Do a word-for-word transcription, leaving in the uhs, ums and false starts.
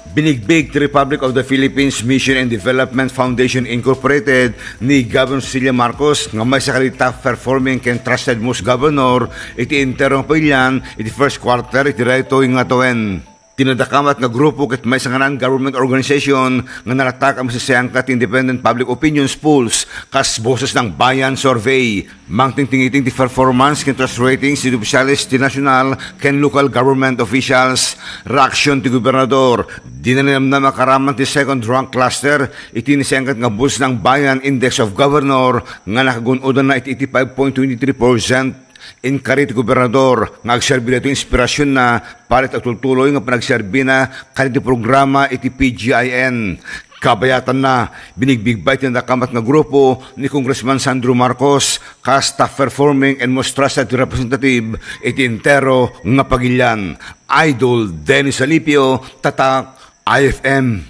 Binigbig ti Republic of the Philippines Mission and Development Foundation Incorporated ni Governor Cecilia Marcos nga maysa kadi top performing ken trusted most governor iti entero nga pagilian iti first quarter iti daytoy nga tawen. Ti nadakamat nga grupo ket maysa nga non-government organization nga naratak a masasayangkat ti independent public opinions polls kas Boses ng Bayan Survey. Mangtingtingiting ti performance ken trust ratings ti opisyales ti national ken local government officials. Reaksyon ti gobernador, dina ninamnama karaman ti second rank cluster iti nasayangkat nga Boses ng Bayan Index of Governor nga nakagun-odanna iti eighty-five point twenty-three percent. Inkari ti gobernador nga agserbi daytoy inspirasionna para iti agtultuloy nga panagserbina kadagiti programa iti P G I N. Kabayatanna, binigbigbay ti nadakamat nga grupo ni Congressman Sandro Marcos kas top performing and most trusted representative iti entero nga pagilian. Idol Dennis Alipio, Tatak I F M.